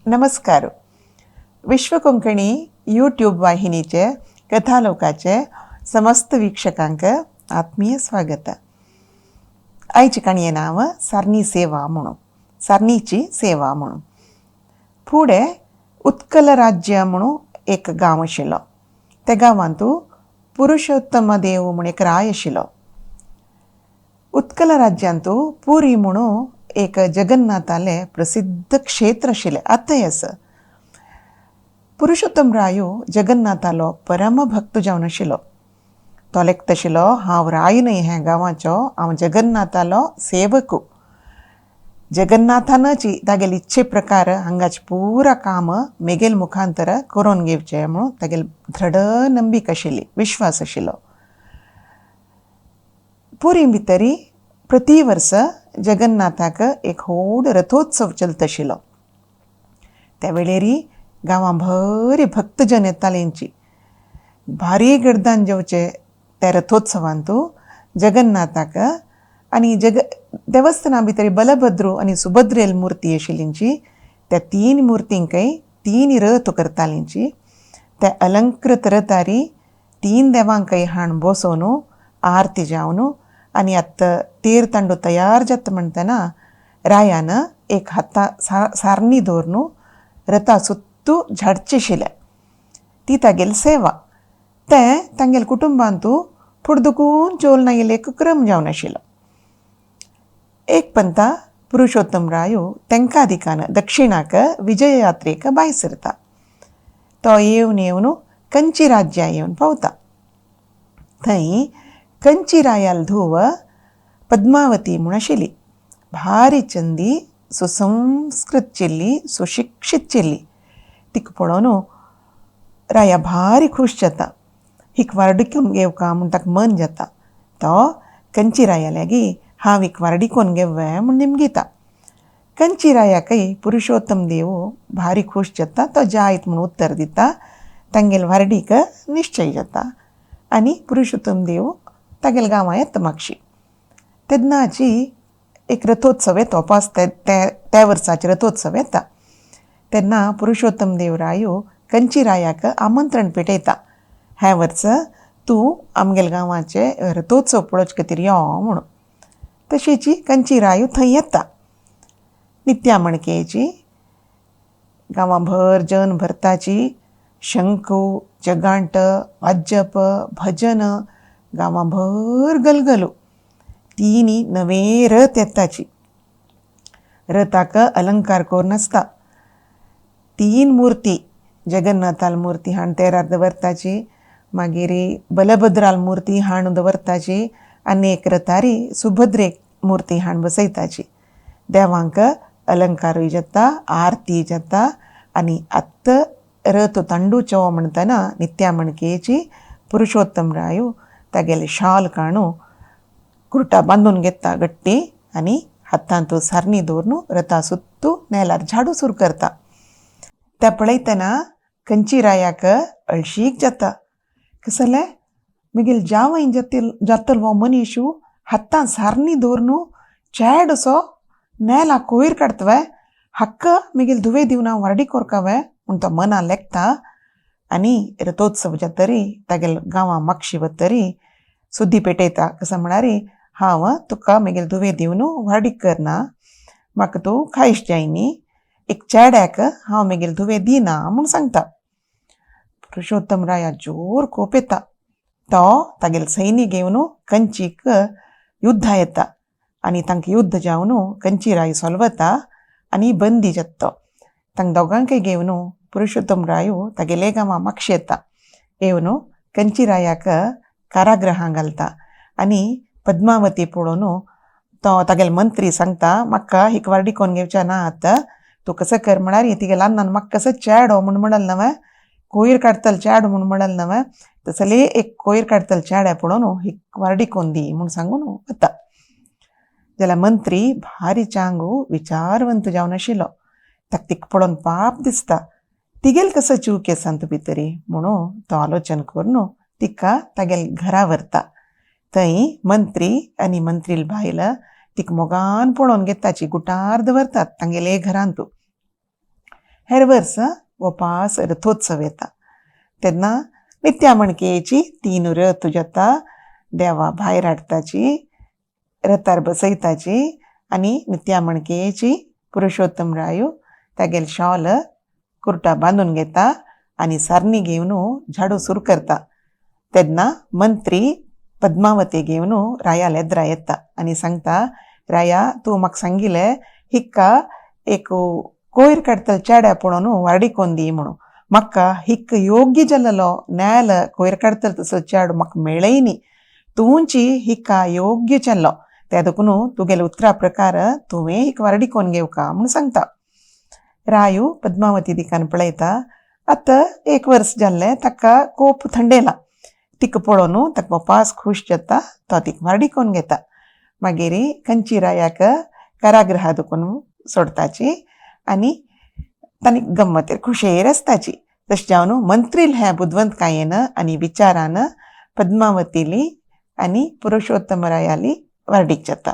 नमस्कार. विश्व कोंकणी यूट्यूब वाहिनीचे कथालोकाचे समस्त वीक्षकांक आत्मीय स्वागत. आयची काणये नांव सारणी सेवा म्हणून, सारणीची सेवा म्हणून. फुडें उत्कल राज्य म्हणून एक गांव आशिल्लो. त्या गांवांतू पुरुषोत्तम देव म्हूण एक राय आशिल्लो. उत्कल राज्यांतू पुरी म्हणून एक जगन्नाथाले प्रसिद्ध क्षेत्र आशिल्लें, आतांय आसा. पुरुषोत्तम रायो जगन्नाथालो परमभक्त जावन आशिल्लो. तो लेखता आशिल्लो, हांव राय न्हय ह्या गांवाचो, हांव जगन्नाथालो सेवकू. जगन्नाथानच तागेले इच्छे प्रकार हांगाचें पुरा काम मेगेल मुखांतर करून घेवचें म्हणून तागेली दृढ नंबिक आशिल्ली, विश्वास आशिल्लो. पुरी भितरी प्रति वर्स जगन्नाथाक एक व्हड रथोत्सव चलता आशिल्लो. त्या वेळेरी गांवां भरी भक्तजन येतालेंची. भारी गर्दान जेवचे त्या रथोत्सवांतू जगन्नाथाक आनी जग देवस्थाना भितर बलभद्रू आनी सुभद्रेल मूर्ती आशिल्लींची. त्या तीन मुर्तींकय तीन रथ करतालींची. त्या अलंकृत रथारी तीन देवांकय हाण बसोवन आरती जावन आनी आतां तेर तांडो तयार जाता म्हणटना रायान एक हाता सारणी दवरून रथा सुत्तू झाडचे आशिल्लें. ती तागेली सेवा. तें तांगेले कुटुंबांतू फुडदुकून चोल नायिल्ले एक क्रम जावन आशिल्लो. एक पंता पुरुषोत्तम रायो तेंका दिकान दक्षिणाक विजय यात्रेक भायर सरता. तो येवन येवन कंची राज्या येवन पावता. थंय कंची रायाल धूव पद्मावती म्हूण आशिल्ली. भारी चंदी, सुसंस्कृत चेल्ली, सुशिक्षीत चेल्ली. तिका पळोवन राया भारी खूश जाता. हिक वार्डिकून घेवका म्हूण ताका मन जाता. तो कंची राया लागीं हांव एक वार्डिकोन घेवं म्हूण निमगिता. कंची रायाकय पुरुषोत्तम देव भारी खूश जाता. तो जायत म्हूण उत्तर दिता. तांगेले व्हार्डीक निश्चय जाता आनी पुरुषोत्तम देव तागेल्या गांवां येता मागशी. तेन्नाची एक रथोत्सव येता, पास त्या वर्साचे रथोत्सव येता. तेन्ना पुरुषोत्तम देव रायो कंची रायाक आमंत्रण पेटयता, ह्या वर्स तूं आमगेल्या गांवाचे रथोत्सव पळोवचे खातीर यो म्हणून. तशेंची कंची रायो थंय येता. नित्या मणकेची गांवां भर जन भरताची, शंखू, जगांट, वाजप, भजन, गांवां भर गलगलो. तिनी नवे रथ येताची. रथाक अलंकार करून आसता. तीन मूर्ती, जगन्नाथाल मूर्ती हाण तेरार दवरताची, मागीर बलभद्राल मूर्ती हाण दवरताची आनी एक रथारी सुभद्रेक मूर्ती हाण बसयताची. देवांक अलंकारूय जाता, आरती जाता आनी आत्त रथ तांडूचो म्हणटना नित्या मणकेची पुरुषोत्तम रायो तागेले शाल काणू कुर्टा बांदून घेता गट्टी आनी हातांतू सारणी दवरून रथा सुत्तू नेलार झाडू सुरू करता. त्या पळयतना कंची रायाक अळशीक जाता. कसलें मागीर जावंय जातलो हो मनीशू हातान सारणी दवरून चॅड असो नेला कोयर काडटवे, हक्क मागीर धुवे दिवन हांव व्हार्डी कोरकावे म्हूण तो मना लेखता. आनी रथोत्सव जातरी तागेले गांवां मागशी वतरी सुद्दी पेटयता. कसो म्हळ्यार हांव तुका मागीर धुवे दिवन व्हार्डीक करना, म्हाका तूं खायश जाय न्ही, एक चेड्याक हांव मागीर धुवे दिना म्हूण सांगता. पुरुषोत्तम राया जोर कोप येता. तो तागेले सैनीक घेवन कंचीक युद्धा येता आनी तांकां युद्ध जावन कंची राय सोलवता आनी बंदी जाता. तो तांकां दोगांकय घेवन पुरुषोत्तम रायो तागेले गांवां मागशी येता. येवन कंची रायाक कारागृहां घालता आनी पद्मावती पळोवन तो तागेले मंत्री सांगता, म्हाका हिक व्हार्डिकोन घेवच्या ना आतां, तूं कसो कर म्हळ्यार तिगेल्या अन्नान म्हाका कसो चेडो म्हूण म्हणल न्हय, कोयर काडटलो चेडो म्हूण म्हणल न्हय, तसले एक कोयर काडटलो चेड्या पळोवन हिक व्हार्डिकोन दी म्हूण सांगून वता. जाल्यार मंत्री भारी चांगू विचारवंत जावन आशिल्लो. ताका तिका पळोवन पाप दिसता, तिगेल कसो जीव केसांत भितरी म्हणून तो आलोचन करून तिका तागेले घरा व्हरता. थंय मंत्री आनी मंत्रील बायल तिका मोगान पळोवन घेताची, गुटार दवरतात तांगेले घरांतू. हेर वर्सा वपास रथोत्सव येता तेन्ना नित्या मणकेची तीन रथ जाता. देवा भायर हाडटाची, रथार बसयताची आनी नित्या मणकेची पुरुषोत्तम रायो तागेले शॉल कुर्टा बांदून घेता आनी सारणी घेवन झाडू सुरू करता. तेन्ना मंत्री पद्मावती घेवन रायाल एदरा येता आनी सांगता, राया तूं म्हाका सांगिल्लें हिक्का एक कोयर काडटले चेड्या पळोवन व्हारडीकोन दी म्हणून. म्हाका हिक्क योग्य जाल्लो न्यायाल कोयर काडटले तसो चेडो म्हाका मेळय न्ही. तूंची हिका योग्य जाल्लो त्या देखून तुगेले उतरा प्रकार तुवें हिका व्हारडीकोन घेवका म्हूण सांगता. रायू पद्मावती दिकान पळयता. आतां एक वर्स जाल्लें ताका कोप थंडेला. तिका पळोवन ताका वापास खूश जाता. तो तिका व्हारडीकोन घेता. मागीर कंची रायाक कारागृहा दुखून सोडताची आनी तांणी गम्मतेर खुशेर आसताची. तशें जावन मंत्री ह्या बुदवंतकायेन आनी विचारान पद्मावतीली आनी पुरुषोत्तम रायाली व्हारडीक जाता.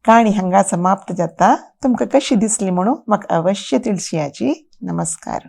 काणी हांगा समाप्त जाता. तुमकां कशी दिसली म्हणून म्हाका अवश्य तिळशियाची. नमस्कार.